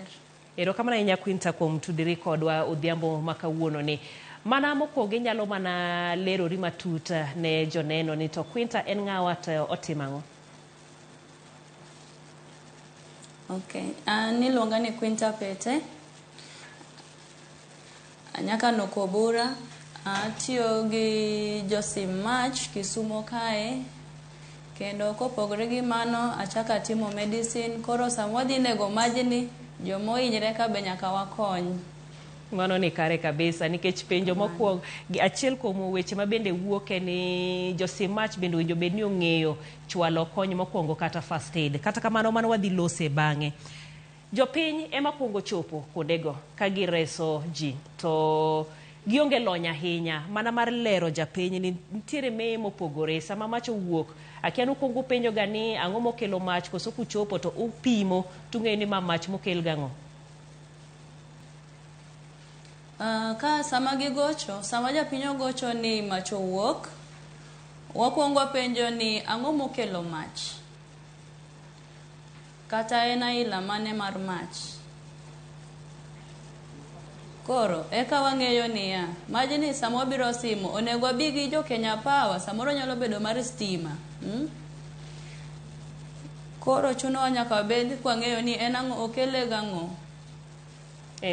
Maber. Erokamano ahinya Quinta kuom tudri kodwa odhiambo ma kawuono ni. Mana mokwongo inyalo mana lerori matut ne joneno ni to Quinta en ng'awa to otimo ang'o? Okay. An iluonga ni Quinta Pete. Anyaka Kobura. Atiyo gi josim mach Kisumo kae. Kendo kopogore gi mano, achako atimo medicine. Koro sama wadhi nego majni, jomohinyre ka be nyaka wakony. Mano ni kare kabisa nikech penjo mokwongo achiel kuom weche ma bende wuok en ni josim mach bende owinjo bed ni ong'eyo chwalo kony mokwongo kata first aid. Kata kamano mano wadhi lose bang'e. Jopiny ema kuongo chopo kuondego ka gireso ji to gionge lony ahinya mana mar lero japiny ni nitiere meye mopogore sama mach owuok akia ni ukuongo upenjo ga ni ang'o mokelo mach koso kuchopo to upimo tung'eyo ni ma mach mokel gang'o. Ka sama gigocho, sama japiny ogocho ni mach owuok, wakwongo wapenjo ni ang'o mokelo mach? Kata en aila mane mar mach? Koro, eka wang'eyo niya, majni sama wabiro simo, onego wabi gi jo Kenya Power, samoro nyalo bedo mar stima. Koro chunowa nyaka wabed kwang'eyo ni en ang'o, okele gang'o.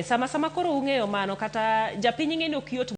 Sama koro ung'eyo mano kata japiny ing'e ni ok yot.